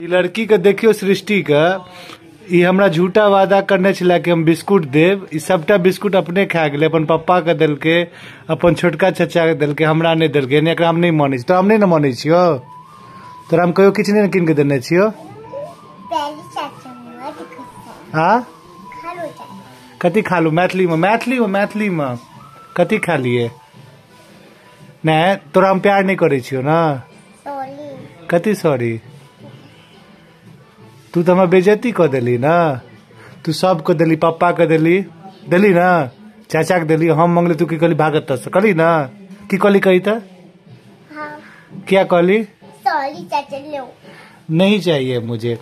ई लड़की के देखियो सृष्टि के, ई हमरा झूठा वादा करने छला कि हम बिस्कुट देब। ई सबटा बिस्कुट अपने खा गेलै, अपन पप्पा के देलकै, अपन छोटका चचा के देलकै, हमरा नहि देलकै। यानी एकरा हम नहि मानै छी। तोरा हम नहि ने मानै छियौ, तोरा हम कहियो किछु नहि ने कीन के देने छियौ। हाँ कथी खा लू? मैथिली में, मैथिली में, मैथिली में कथी खा लिए? नहीं तोरा हम प्यार नहीं करै छियौ ना। कथी सॉरी? तू तो हमरा बेइज्जती कऽ देली ना। तू सबके देली, पप्पा के देली, देली ना, चाचा के देली। हम मंगली तू की कहली? भागत से कहली ना। की कहली कही त? हाँ। क्या कहली? सॉरी चाचा लो। नहीं चाहिए मुझे,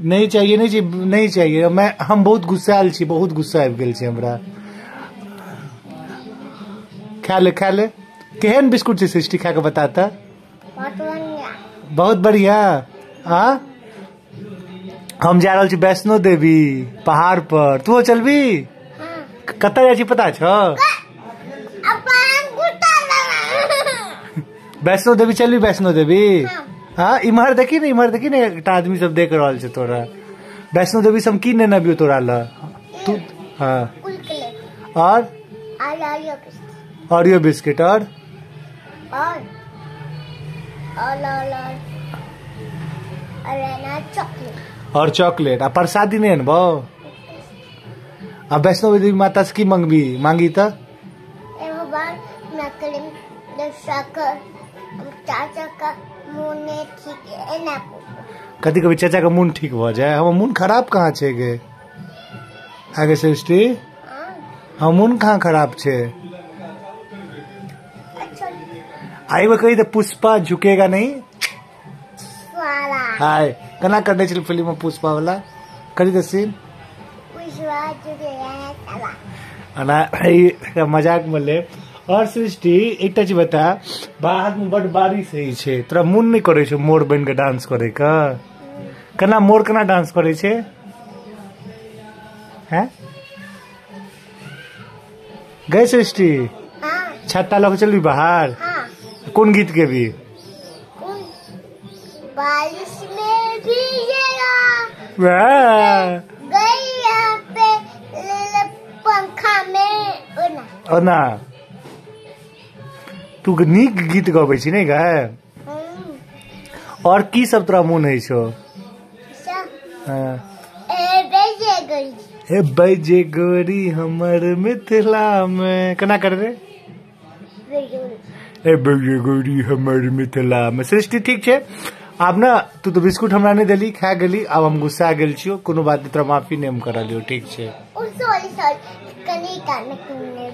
नहीं चाहिए, नहीं चाहिए, नहीं चाहिए। मैं हम बहुत गुस्सायल छी, बहुत गुस्सा आबि गेल छै हमरा। खा ले, खा ले। केहन बिस्कुट छै सृष्टि, खा के बता त। बहुत बढ़िया। बहुत बढ़िया। हाँ हम जा रहल छी वैष्णो देवी पहाड़ पर, तू चलबी? हाँ। कतऽ जाइ छी पता छौ? वैष्णो देवी चलबी? वैष्णो देवी? हाँ। इम्हर देखी ने, इम्हर देखी ने, एकटा आदमी सब देख रहल छै तोरा। वैष्णो देवी से हम की नेने अबियौ तोरा ल तू? हाँ। और ऑरियो बिस्किट और और चॉकलेट आ प्रसादी नहीं अनबो। आ वैष्णो देवी माता से की मंगबी? मांगी त कथी कभी चाचा के मुन ठीक भ जाए। हमर मुन खराब कहाँ छै गे? आगे सृष्टि हमर मुन कहाँ खराब छै? आई कही त पुष्पा झुकेगा नहीं। हाय केना करने छलै फिल्म में पुष्पा वाला, करी the scene. मजाक में ले। और सृष्टि एकटा चीज बता, बाहर में बड बारिश होइ छै, तोरा मोन नहीं करे छौ मोर बन के डांस करे के? केना मोर केना डांस करे छै? हैं गए सृष्टि? छत्ता लऽ के चलबी बाहर? कोन गीत गेबी? बारिश में भीगेगा गैया पे पंखा में ओना। तू नीक गीत गबै छी नहीं गाय? और की सब तोरा मोन होइ छौ? हे बजे गोरी हमर मिथिला में, केना कर रे? हे बजे गोरी हमर मिथिला में। सृष्टि ठीक छै आब ना? तू तो बिस्कुट हमरा नहीं देली, खा गेली, आब हम गुस्सा गेल छियौ। कोनो बात नहीं, तोरा माफी नहीं हम करलियौ, ठीक छै? सॉरी सॉरी कनी।